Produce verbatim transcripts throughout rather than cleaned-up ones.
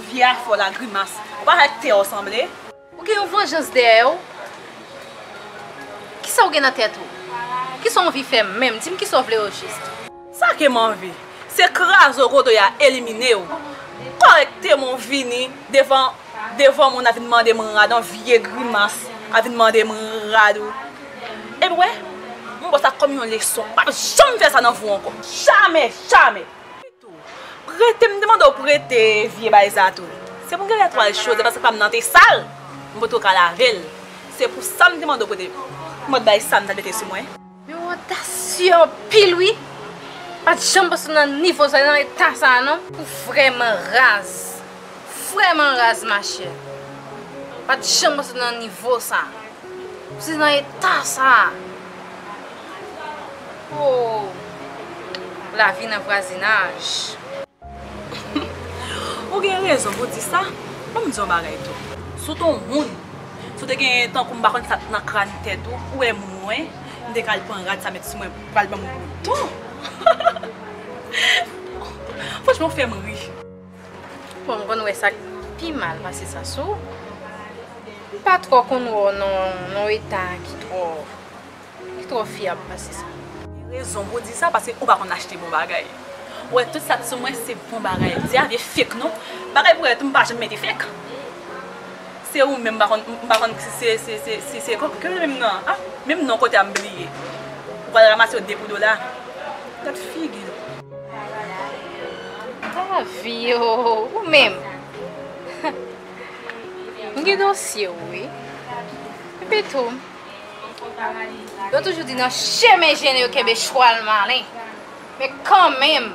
Vye afè w la, Grimas. Ou pa wè ak tè w sanble? Ou gen yon vanjans dèyè w? Kisa w gen nan tèt ou? Kisa w anvi fè menm? Di m kisa w vle ojis. Sa ke m anvi, se kraze w kote w ye a, elimine w. Kòrèkteman w vini devan, devan moun a vin mande m rad, yon vye grimas a vin mande m rad ou. Epi w wè, m pran sa kòm yon leson. M p ap janm fè sa nan vi w ankò. Jamè, jamè! Prete, m te mande w prete vye bagay sa tou. Se pou m te fè twal cho, se paske pa m nan te sal. M pote w ka lave l. Se pou sa m te mande w prete. Mòd bagay sa m t al mete sou mwen. Men w odasye anpil wi. Pa t janm panse w nan nivo sa, nan eta sa non. Ou vrèman raz. Vrèman raz machè. Pa t janm panse w nan nivo sa. Ou se nan eta sa. Oh. Lavi nan vwazinaj. Ou gen rezon pou di sa. Ban m di yon bagay tou. Si w te yon moun, si w te gen tankou m pa konn sa k nan kràn tèt ou, ou wè mwen, m te ka al pran rad sa met sou mwen, pral ban m bouton. Franchman, w fè m ri. Bon, m konn wè sa k pi mal pase sa sou ou. M pa twò konn wè w nan, nan yon eta ki twò, ki twò fyab pase sa. Gen rezon pou w di sa, paske ou pa konn achte bon bagay. Ou wè, tout sa k sou mwen, se bon bagay. Se avye fake, non. Bagay pou wè tou, m pa janm mete fake. Se ou menm, m pa konn, m pa konn si se, se, se, si se, ke menm nan, ah, menm non kote a m bliye. Ou pral ranmase yo de pou dola. Gad figi l. Lavi, oh, ou menm. M gen dosye w, wi. Epi tou, yo toujou di nan chemen jennen yo kenbe chwal malen. Men kanmenm,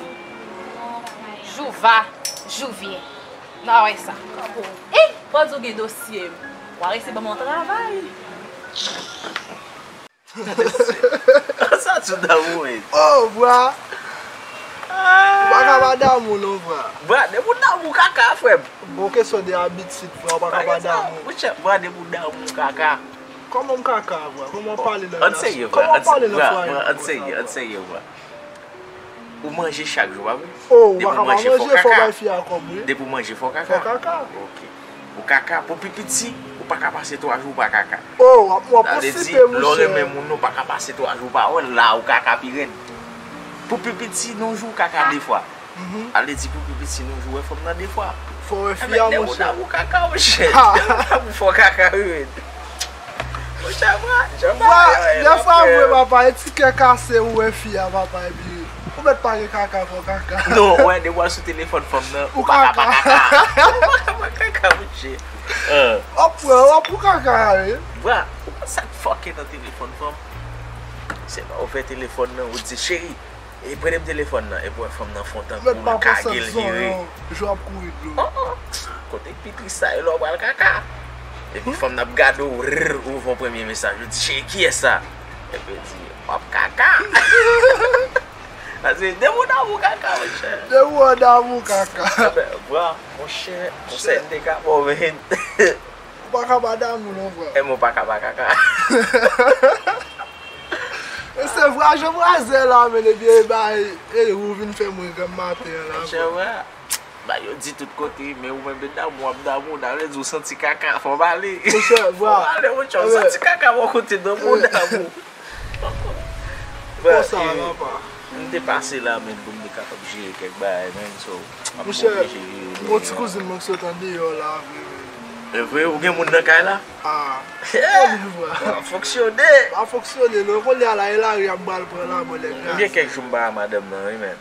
jou va, jou vyen. N a wè sa. E, pandan w gen dosye m, w a resi ban m yon travay. Sa ti damou wi. Oh, bra. Ou pa ka pa damou non, bra. Bra, depi w damou kaka, frè m. Bon, kesyon de abitid, bra, ou pa ka pa damou. Monchè, bra, depi w damou kaka. Kòman m kaka, bra? Kòman w pale nan... Ann serye, bra. Kòman w pale nan fwaye? Ann serye, ann serye, bra. Ou manje chak jou, pa vre? Oh, ou pa ka pa manje, fò w bay fi a kòb, wi. Depi w manje, fò w kaka. Fò w kaka. Ok. Ou kaka, pou pi piti, ou pa ka pase twa jou ou pa kaka. Oh, w ap, w ap posede, monchè. Sa vle di, lè w renmen moun nan, ou pa ka pase twa jou ou pa wè l, la ou kaka pi rèd. Pou pi piti, nan yon jou ou kaka de fwa. Mhm. Sa vle di, pou pi piti, nan yon jou ou wè fanm nan de fwa. Fò w wè fi a, monchè. Enben, lè ou damou kaka, monchè. Lè ou damou fò kaka, wi, rèd. Monchè, bra, jan bagay yo ye la, frè. Dèfwa vre, papa, e ti kè kase ou wè fi a, papa, epi ou mèt pa gen kaka, fò kaka. Non, wè, depi w al sou telefòn fanm nan, ou pa ka pa kaka. Ou pa ka pa kaka, monchè. An. W ap pran, w ap pran kaka, wi. Bra, ou konn sa k fòke nan telefòn fanm? Se lè w ouvè telefòn nan, ou di, cheri, e prete m telefòn nan, epi w wè fanm nan fè yon tankou l kage l vire. Jou ap kouri dlo. Oh, oh. Kote k pi tris sa, e lè w pral kaka. Epi fanm nan ap gade w, rrr, ou voye yon premye mesaj, ou di, cheri, kiyès sa? Epi l di, w ap kaka. Sa se depi w damou kaka, monchè. Depi w damou kaka. Enben, bra, monchè, konsèy m te ka ba w, men. Ou pa ka pa damou non, frè. E mwen pa ka pa kaka. E se vre, jan vwazè la, men ebyen, e bay, e ou vin fè mwen granm maten an la, frè. Monchè, frè. Ba yo di tout kote, men ou menm de damou, w ap damou, sa vle di ou santi kaka, fò w pale. Monchè, bra. Fò w pale, monchè, ou santi kaka bò kote, damou, damou. Konsa, papa. M te pase la, men, pou m te kapab jere kèk bagay, men, so, m ap oblije jere. Monchè, m gon ti kouzin mwen k sot andeyò la, vre, vre. E vre, ou gen moun nan kay la? Ah. Konnen, bra. W ap fonksyone. Pa fonksyone, non, kounye a la, e lari a m pral pran la, mwen, lè gras. M gen kèk jou m pa wè madanm nan, wi, men.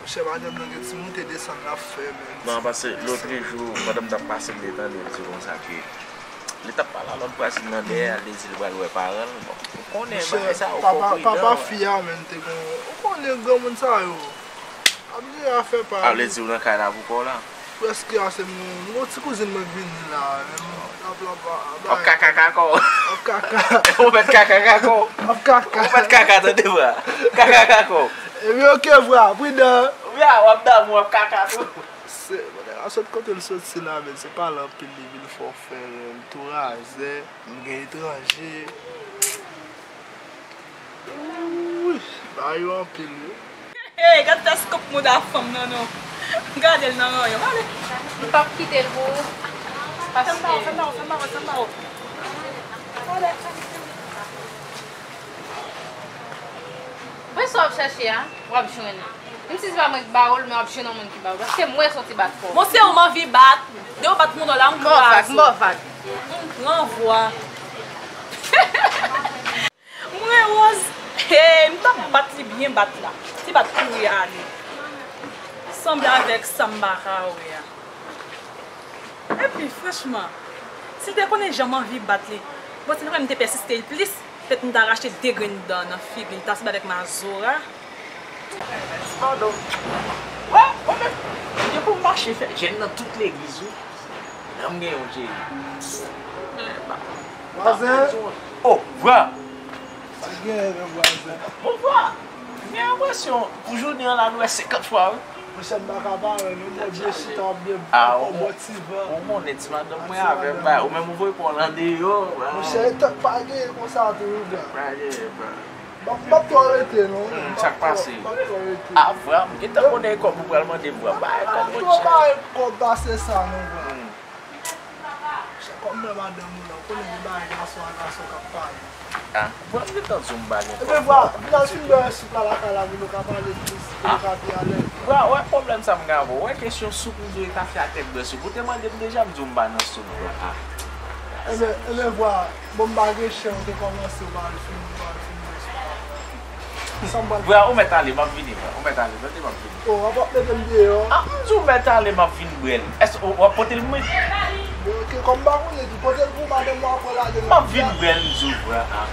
Monchè, madanm nan gen ti moute desann l ap fè, men. Non, paske lòtrejou, pandan m t ap pase, m te tande l di konsa ke li t ap pale a lòt vwazin nan dèyè, li di l pral wè paran l. Bon, ou konnen bagay sa yo konpridan. Monchè, papa, papa fi a, men, te gon, ou konnen granmoun sa yo ap jere afè pa yo. A, li di w nan kay la pou kò w la? Prèske a, se m, m gon ti kouzin mwen k vini la, men, l ap, l ap, w ap kaka kaka w. W ap kaka. Ou mèt kaka kaka w. W ap kaka. Ou mèt kaka, tande, bra. Kaka kaka w. Ebyen, oke, bra, pridan. Bra, w ap damou, w ap kaka tou. Se, a sot kote l soti la, men se pale anpil li vin Fò fè rèl tou razè, m gen etranje. Wouy, bagay yo anpil wi. Hey, gad fè skop mouda fanm nan non. Gade l nan ranyon, ale. M p ap kite l pou ou. Paske. Fè m ba ou, fè m ba ou, fè m ba ou, fè m ba ou. Ale. Wè sa w ap chache a, w ap jwenn li. Menm si se pa mwen ki ba ou l, men w ap jwenn yon moun ki ba ou l. Paske m wè sa w te bat kò w. Bon, se ou m anvi bat. Depi w bat moun nan la, m kraze w. M ba w vag. M pran vwa. Mwen Rose, hey, m t ap bat li byen bat la. Ti bat kouri ale. Sanble avèk sa m pa ka wè a. Epi, franchman, si l te konnen jan m anvi bat li, bon, se vre m te pèsiste l plis, petèt m ta rache de grenn dan nan figi l, ta sanble avèk Mazora. Pardon. Wè, mwen menm, m gen pou m mache fè jèn nan tout legliz, wi. Nan m gen yon cheri. Men, pa, pa bezwen. Oh, vwa! Sa k genyen, men vwazen? Bon, vwa! M gen enpresyon, pou jounen an la, nou wè senkant fwa, wi. Monchè, m pa ka pare, non, mwen byen chita, m byen bò ti van. Ou konnen ti madanm mwen avè m, ba, ou menm ou voye kò w lan deyò, ba. Monchè, e tank pa genyen konsa tou, wi, vwa. Pa genyen, ba. M ap, m ap twò rete, non. Hmm, sa k pase? M ap twò rete. Ah, vwa, m gentan konnen e kòb ou pral mande, vwa. Bay kòb, monchè. Twò bay kòb pase sa, non, vwa. Hmm. Chè, kòm nan madanm ou la, ou konnen gen bagay gason a gason k ap pale. Ah, vwa, m gentan di w m pa gen kòb. Ebyen, vwa, vin al fin bwè soup la lakay la, pou nou ka pale plis, pou nou ka pi alèz. Vwa, wè pwoblèm sa m gen avè w. Wè kesyon soup, m di w e kafe a tèt bwè soup. Ou te mande m deja, m di w m pa nan soup, vwa. Ah. Ebyen, ebyen, vwa, bon, m pa gen chen, ou te kòmanse, ou pa al fin, ou pa al fin bwè soup la. Sa m pral fè? Vwa, ou mèt ale, m ap vini, vwa. Ou mèt ale, tande, m ap vini. Oh, w ap mete m deyò? Ah, m di w mèt ale, m ap vin bwè l. Èske w ap pote l pou mwen? Bon, ok, kòm m pa konnen tou, pote l pou madanm ou apre lage l. M ap vin bwè l, m di w, vwa. Ah.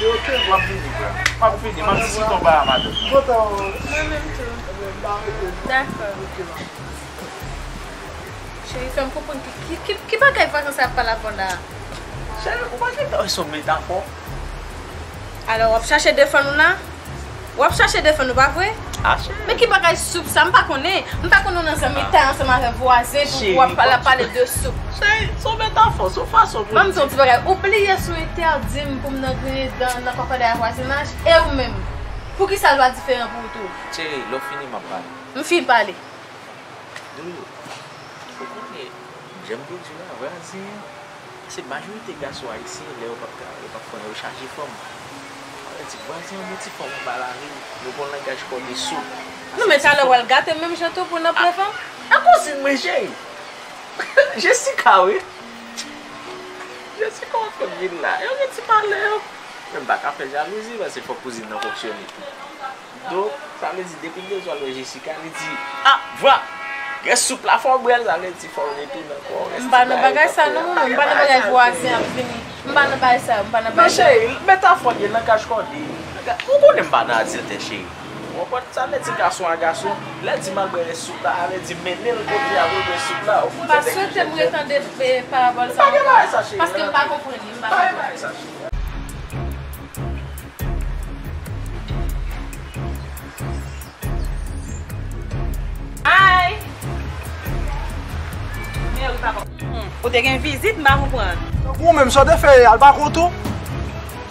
Bon, ok, vwa. M ap vini, vwa. M ap vini, m ap di siton ba a madanm. Kontan, wi. Mwen menm tou. Ebyen, m pa rete non. Dakò. Ok, vwa. Cheri, fè m konprann ki, ki, ki, ki bagay vakans ap pale avè w la? Cheri, ou pa gentan wè se yon metafò? Alò, w ap chache defann ou la? W ap chache defann ou, pa vre? Ah, cheri. Men ki bagay soup sa? M pa konnen. M pa konnen w nan zanmitay ansanm avèk vwazen pou w ap pale, pale de soup. Cheri, se yon metafò, se yon fason pou m di. Ban m di yon ti bagay. Ou bliye si w entèdi m pou m nan griyen dan nan kòfèdè a vwazinaj? E ou menm? Poukisa l pa diferan pou ou tou? Cheri, lè w fini, m ap pale. M fin pale. Doudou, ou konnen, jan m te di w la, vwazen an, se majorite gason ayisyen, lè yo p ap ka, yo p ap konnen, yo chaje fanm. Sa vle di, vwazen an gen ti fanm anba lari, yo gon langaj kòde sou. Non, men talè w pral gate m menm jan tou pou n ap pran fanm. A kouzin mwen, cheri. Jessica, wi. Jessica, w ap konn vin la. Yo gen ti malè, yo. Men m pa ka fè jalouzi, paske fòk kouzin nan fonksyone tou. Donk, sa vle di, depi m bezwen al wè Jessica, li di, "Ah, vwa, gen soup la, fò w bwè l," sa vle di, fò w retounen ankò. M pa nan bagay sa, non, manman, m pa nan bagay vwazen ap vini. M pa nan bagay sa, m pa nan bagay sa. Men cheri, metafò l ye, langaj kòde. Ou konnen m pa nan adilte, cheri. Ou konprann? Sa vle di gason a gason, lè l di m al bwè rès soup la, sa vle di mennen l kote y ap bwè soup la. Ou konprann? M pa swete m retande, eh, parabòl sa ankò, paske m pa konprann li, m pa konprann. Ay! Mèri papa. Hmm. Ou te gen vizit, m pa konprann. Ou menm, sa w te fè yè a, l pa kont ou?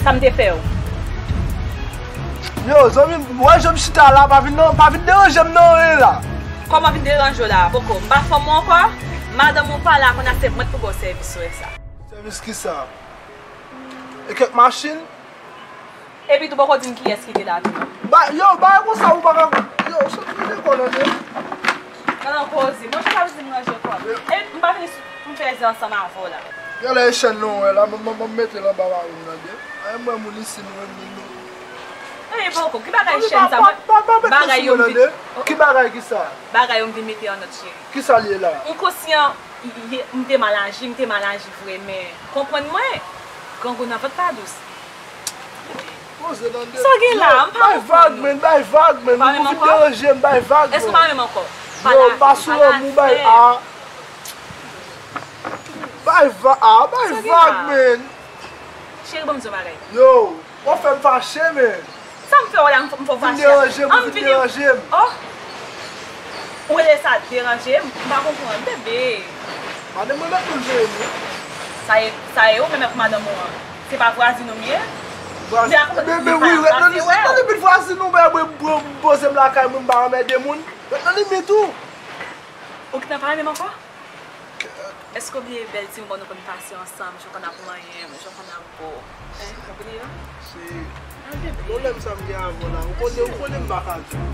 Sa m te fè w? Yo, zanmi m, wè jan m chita la, pa vin nan, pa vin deranje m nan anyen la. Kòman vin deranje w la? Poko, m pa fanm ou ankò? Madanm ou pa la, kounye a se mwen k pou ba w sèvis, ou wè sa. Sèvis kisa? E kèk machin? Epi tou poko di m kiyès ki te la tou non. Ba, yo, bagay konsa ou pa ka, yo, sot mete kò nan de. Nan koze, monchè pa vin di m ranje kò. E m pa vini pou m fè zen ansanm avè w la. Genlè e chèn nou wè la, m, m, m mete l anba marim nan de. Ay, m wè moun isi nou menm nou. E poko, ki bagay chèn sa mwen? Bagay yo m vin. Ki bagay kisa? Bagay yo m vin mete an nòt cheri. Kisa l ye la? Ou konsyan, m te mal aji, m te mal aji vre, men konprann mwen, grangou nan vant pa dous. Sa gen la, m pa konprann non. Bay vag, men, bay vag, men. Ou vin deranje m, bay vag, men. Èske w pa renmen m ankò? Yo, m pa sou lanmou, bay a. Bay va-, a, bay vag, men. Cheri, ban m di w bagay. Yo, w ap fè m fache, men. Sa m fè w la, m fè w fache a? Vin deranje m, ou vin deranje m. Oh! Ou rele sa deranje m? M pa konprann, bebe. Madanm mwen mèt moun veye m wi. Sa e, sa e ou menm ak madanm ou an? Se pa vwazin ou m ye? Vwazin, men wi, ret nan li, ret nan li, vwazin ou, mwen mwen mwen poze m lakay mwen, m pa anmède moun. Ret nan limit ou. Ou gentan pa renmen m ankò? Èske w bliye bèl ti moman nou konn pase ansanm, jan w konn ap manyen m, jan w konn ap bo? Hein, ou bliye? Se pwoblèm sa m gen avè w la. Ou konnen, ou konnen m pa ka di w.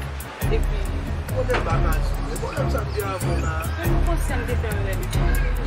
Epi, Ou konnen m pa ka di w. E pwoblèm sa m gen avè w la. Mwen m konsyan m te fè erè de chanje.